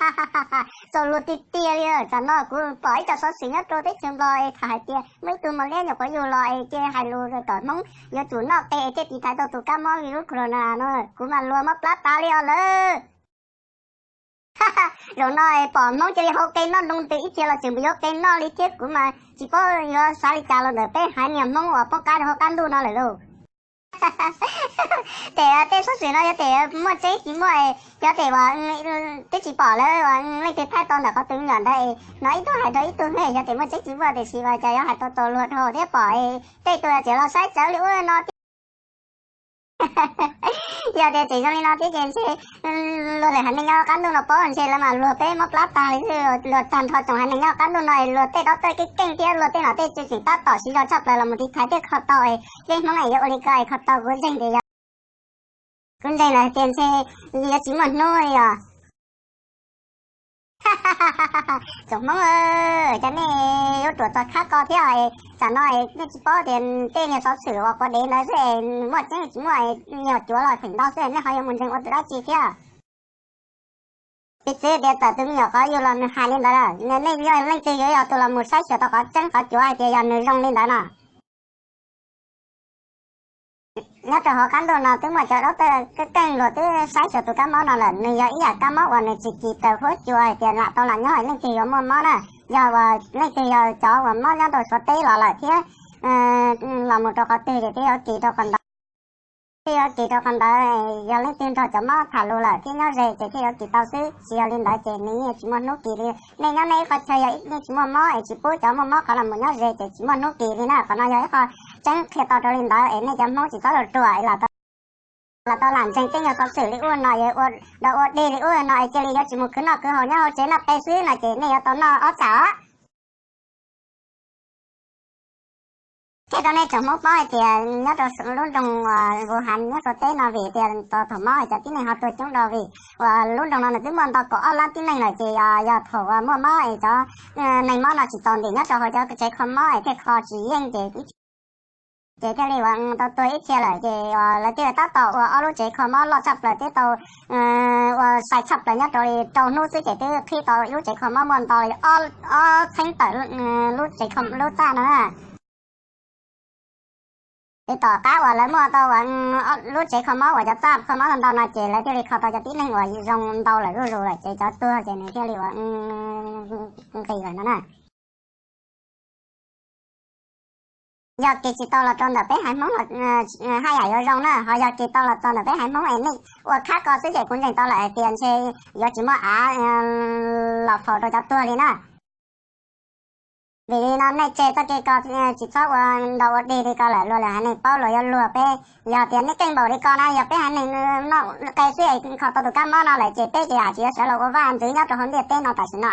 Txaus luag tiag tiag li. Tam no kuv pom ib co xov xwm nyob rau teb chaws Nplog es tham hais tias muaj ib tug mos liab nyuam qhuav yug los es cia hais lus kom Hmoob yuav tsum noj qe es thiaj tiv thaiv tau tus kab mob virus corona no. Kuv mas luag mob plab tas li os lawm. Zaum no es pom Hmoob cia li hau qe noj nroo ntws ib txhia los tseem mus yuav qe noj li thiab, kuv mas tsis paub yuav xav li cas los ntawm peb haiv niag Hmoob uas poob qab rau hauv qab ntuj no lawm lauj. Tes tej xov xwm no yog tes muaj tseeb tsis muaj, yog tes uas twb tsis pom lawv uas leej twg thaij tau ntawm qhov twg me nyuam ntawd es no ib tug hais rau ib tug ne, yog tes muaj tseeb tsis muaj tiam sis uas cas yuav hais tau txaus luag dhau thiab pom es tej tug tseem los saib tsawv li ua no thiab. Yog tias tseem zoo li no thiab ces ntshe luag lwm haiv neeg nyob qab ntuj no paub ntshe lawv mas luag peb mob plab tag li xwb, luag tag nrho tsoom haiv neeg nyob qab ntuj no es luag tej dab tej keej keej thiab luag tej nom tej tswv tseem tab tom siv zog tshaj plaws los mus tiv thaiv thiab kho tau es peb Hmoob es yuav ua li ko es kho tau kuv ntseeg tias yog, kuv ntseeg lawm tias ntshe yuav tsis muaj hnub li os. Tsoom Hmoob, cas nej yuav ruam txog khab ko thiab es tam no nej tsis paub tias tej niag xov xwm uas quav dev ntawd xwb es muaj tseeb tsis muaj, nyuam cuav los feem ntau xwb nej ho yuav mus ntseeg ua tus dab tsi thiab? Piv txwv tias txawm tus me nyuam qhov yug los nws hais li ntawd lawm, nej yog leej twg yuav yog tus los mus saib xyuas tau qhov tseeb qhov cuav hais tias yog nws zoo li ntawd no? Nyob rau hauv qab ntuj no twb muaj cov dab tej keej luag twb saib xyuas tus kab mob no lawm, nws yog ib yam kab mob uas nws tsis kis raws huab cua hais tias lam tau lam nyob leej twg yuav muaj mob na. Yog uas leej twg yog cov uas mob nyob rau Suav teb los lawm thiab los mus rau qhov twg ces twb yuav kis rau qhov ntawd. Twb yuav kis rau qhov ntawd, yog leej twg nrog cov mob tham lus lawm thiab nyob ze ces thiaj yuav kis tau xwb, tsis yog li ntawd ces nws yeej tsis muaj hnub kis li. Nej nyob nej ib qhov chaw yog nej tsis muaj mob es tsis pub cov muaj mob qhov los mus nyob ze ces tsis muaj hnub kis li na. Qhov no yog ib qho tseeb qhia tau rau li ntawd es nej cov Hmoob tsis txhob los ruam es los tau lam ntseeg tej nyuag xov xwm li ua no, ua dog ua dig li ua no es cia li yuav tsis mus khwv noj khwv haus nyob hauv tsev noj qe xwb no ces nej yuav tau noj ob tsam os. Thiab rau nej tsoom Hmoob paub hais tias nyob rau lub nroog Wuhan nyob Suav teb no vim tias thaum mob es cov tib neeg ho tuag coob dua vim uas lub nroog no nws twb muaj ntau kaum ob lab tib neeg lawm ces yog thaum uas muaj mob es cov neeg mob no tsis txaus ntim nyob rau hauv cov tsev kho mob es thiaj kho tsis yeej ces ces thiaj li uas tau tuag ib txhia lawm ces lawv thiaj tab tom ua ob lub tsev kho mob loj tshaj plaws thiab tau ua sai tshaj plaws nyob rau li rau hnub xwb ces twb qhib tau lub tsev kho mob muaj ntau li ob txheeb tawm lub tsev kho lub txaj no na. Es tom qab uas lawv muaj tau uas lub tsev kho mob uas cov txaj kho mob ntau no ces lawv thiaj li kho tau cov tib neeg uas zoo ntau lawm zuj zus lawm ces cov tuag ces nws thiaj li uas nqis lawm no na. Yog kis tsis tau los rau ntawm peb haiv Hmoob los haj yam yuav zoo na, ho yog kis tau los txog ntawm peb haiv Hmoob es nej ua khab ko xwb ces kuv ntseeg tau lawm hais tias ntshe yuav tsis muaj av los faus rau cov tuag li na. Vim li no nej tseg txoj kev ko, tsis txhob ua ntaus ua dig li ko lawm, luag lwm haiv neeg paub luag yuav luag peb. Yog tias nej keej npaum li ko na, yog peb haiv neeg noj qe xwb es kho tau tus kab mob no lawm ces peb ces tsis yuav sawv los ua vaj ntxwv nyob rau hauv ntiaj teb no tam sim no.